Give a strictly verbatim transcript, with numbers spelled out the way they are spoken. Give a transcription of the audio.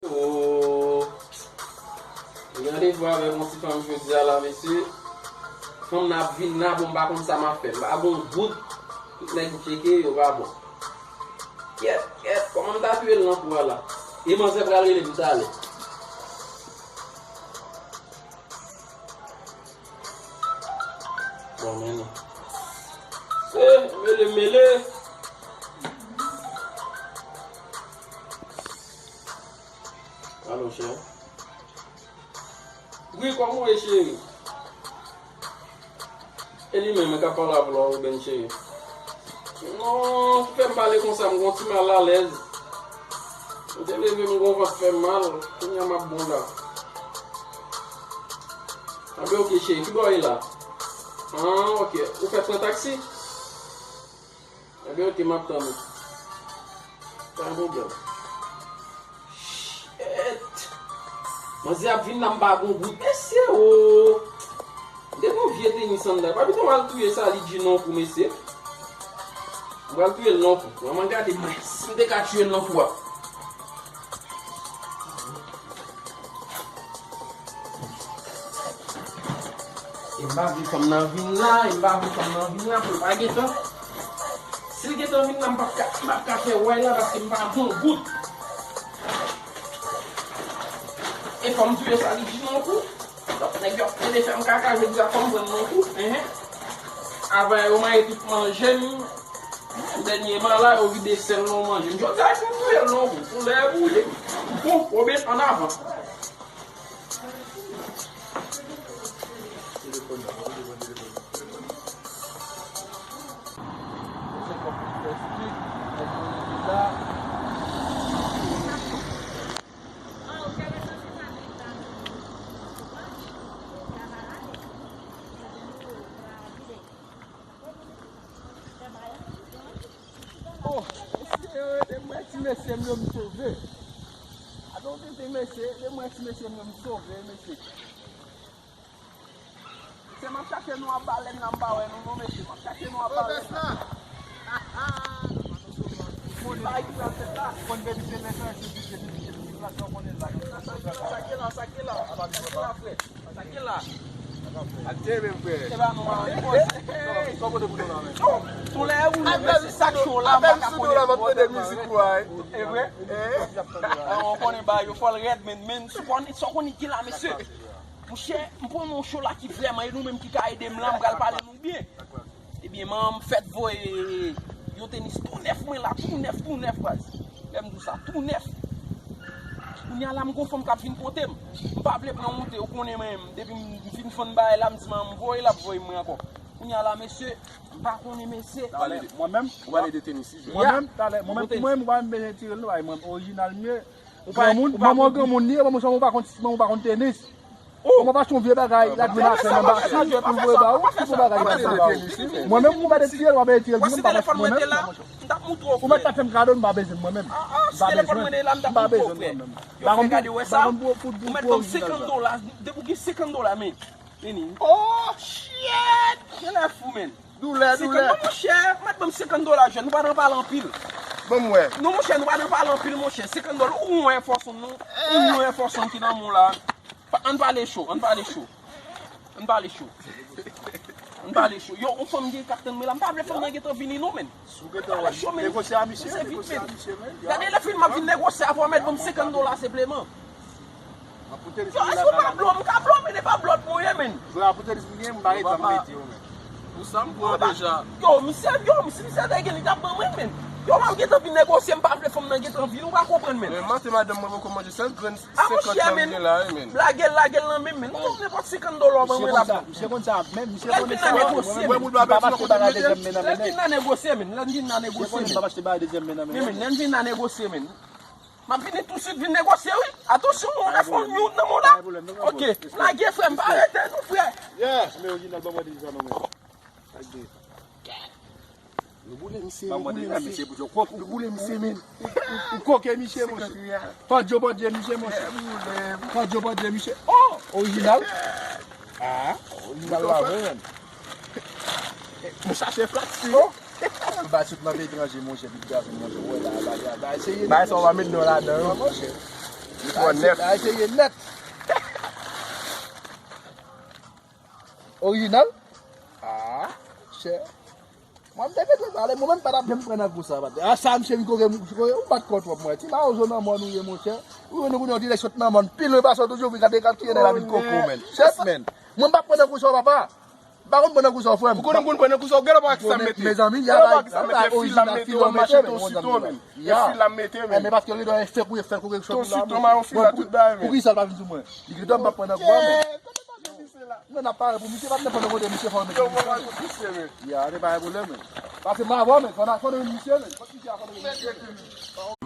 Oh. Gade vwa avèk yon ti fanm jodi a la, mesye. Fanm nan ap vin la, bon, m pa konn sa m ap fè. M pa gon goud. Tout nèg m tcheke, yo pa bon. Kèt, kèt, kòman m ta touye l nan kou a la? E manzè pral rele m talè. Bon, men non. Se mele, mele. Alo, chè. Wi, kòman w ye, cheri? E li menm k ap pale avè w la, Ruben, cheri. Non, ki fè m pale konsa, m gon ti malalèz. M te leve, m gon vant fè m mal, kounye a m ap bon la. Anben, oke, cheri, ki bò w ye la? Ah, oke. Ou fèk pran taksi? Anben, oke, m ap tann ou. Pa gen pwoblèm. Shit! Manzè ap vin la, m pa gon goud. Mesye, o! M te gon vye tenis anndan. Pa pito m al touye sa li di non pou mesye. M pral touye l non pou. Manman gade mwen. Si m te ka touye l non pou a. E m pa vle fanm nan vin la, e m pa vle fanm nan vin la, pou l pa gentan. Si l gentan vin la, m p ap ka, m p ap ka fè wè la, paske m pa gon goud. E fò m touye sa li di non kou. Donk, nèg yo ap plede fè m kaka, jodi a fò m pran non kou. Enhen. Avan yo manyen tout manje m. Dènyèman la, yo vide sèl nan manje m. Jodi a, fò m touye l non kou. Koulè boule. Bon, Robert, ann avan. Oh, mesye, de mwen ti mesye m yo m sove. Adon tete mesye, de mwen ti mesye m yo m sove, mesye. Mesye, m ap chache nou a balèn la, m pa wè nou non, mesye. M ap chache nou a balèn la. Ki bagay ki pral fèt la? Konn depi se lè sa, se pike, se pike, se pike, sa, sa, konnen la. Sa, sa, sa, sa ki la, sa ki la, sa ki la, frè. Sa ki la? Atè menm, frè. E ba nou a, e poze. Sa w pote pou nou la, men? Tou lè ou lè, men se sa k cho la, m pa ka konnen. E vre? Ou konnen ba yo fò l rèd, men, men, sa w konnen, sa w konnen ki la, mesye. Monchè, m pran yon cho la ki vrèman, e nou menm ki ka ede m la, m pral pale nou byen. Ebyen, man, m fèk voye yon tenis tou nèf mwen la, tou nèf, tou nèf, baz. Lè m di w sa, tou nèf. Kounye a la, m gon fanm k ap vin kote m. M pa vle pran woute, ou konnen mwen menm. Depi m fin fann bagay la, m di man, m voye l ap voye mwen ankò. Kounye a la, mesye, m pa konnen, mesye. Mwen menm, ou pale de tenis, wi. Mwen menm, talè, mwen menm, mwen menm, ou pa menm bezwen tire l, non, mwen menm, orijinal m ye. Granmoun, manman w granmoun li ye, manman w pa konn, manman w pa konn tenis. Manman w pa se yon vye bagay, l ap jwe nan afè nan basi, pou l voye ba ou, ki pou bagay li voye ba ou. Mwen menm, ou pa de tire l, w ap tire l, mwen menm, pa mwen menm. Ou mèt ta fè m kado, m pa bezwen l mwen menm. M pa bezwen l mwen menm. Yo fè gade wè sa. Ou mèt ban m senkant dola, depi w gen senkant dola, men. Vini. Oh, shit! Genlè fou, men. Doulè, doulè. Senkant, monchè, mèt ban m senkant dola, jèn, nou pa nan pale anpil. Ban m wè. Non, monchè, nou pa nan pale anpil, monchè. Senkant dola, ou wè fòs ou non. Ou wè fòs ou ki nan men w la. Pa, ann pale cho, ann pale cho. Ann pale cho. Ann pale cho. Yo, yon fanm gen k ap tann mwen la. M pa vle fanm nan gentan vini, non, men. Si w gentan wè, negosye a misye, negosye a misye, men. Gade lè fini m ap vin negosye avè w, mèt ban m senkant dola senpleman. Yo, èske w pa blo? M ka blo, men e pa blo pou mwen ye, men. Jwè a pou tenis m gen, m pa rete, m mete yo, men. Pou sa m pran deja. Yo, misye, yo, si misye te gen, li t ap ban mwen, men. Yo, m ap gentan vin negosye, m pa vle fanm nan gentan vini, ou pa konprann, men. Men maten madanm mwen poko manje sèl grenn senkant lan m gen la, wi, men. Lage l, lage l nan men m, men. Non, nenpòt senkant dola w ban mwen la. Misye konn sa, men misye konn sa. Lè m vin la negosye, men. Lè m vin la negosye, men. Lè m vin la negosye, men. Misye konn m p ap achte bagay dezyèm men nan men. Men, men, lè m vin la negosye, men. M ap vini tousuit vin negosye, wi. Atansyon, ou lè fè yon youn nan men w la. Ok, lage, frè m, pa rete, non, frè. Yeah, men orijinal, ban mwen de sa non, men. Lage. Nou boule misye, nou boule misye. Nou boule misye, men. Ou koke misye, monchè. Pandye, pandye misye, monchè. Pandye, pandye misye. Oh, orijinal. Ah, orijinal la vre, men. Mwen chache flat, si. Oh. Ba sot nan peyi etranje, monchè, bit gason, monchè. Wè la, bagay, bagay, se bagay sa w pa met non ladan, wi, monchè. Li pran nèf. Ay, serye nèt. Orijinal? Ah, chè. Mwen, m te gentan pale, mwen menm pa t ap janm pran nan kou sa, patnè. A sa, misye vin koke m, koke m bat kò twòp, mwen. Ti mawozo nan mòn ou ye, monchè. Ou wè nou kounye a, direksyon nan mòn. Pi lwen pase toujou, vin gade kal ki gen nan lavi koko, menn. Chèf, menn. Mwen m p ap pran nan kou sa, papa. M pa konn pran nan kou sa, frè m. Ou konnen m konn pran nan kou sa, ou genlè pa wè ki sa m mete. Mezanmi, ya, bay, bay, orijinal, filo mete, menn, mezanmi. Ya. E, men paske rido e fèk ou e fèk ou gen chòt la. Pou ki sa l pa vin sou mwen? Li gentan m pa pran nan kou a, menn. Non, n ap pare pou misye, pa t nan pran nan kote misye fò, menn. Yo, mwen pa konn misye, menn. Ya, se pa yon pwoblèm, menn. Pase m avè w, menn. Fò n, fò n vin misye, menn. Fò misye, fò n vin misye, menn.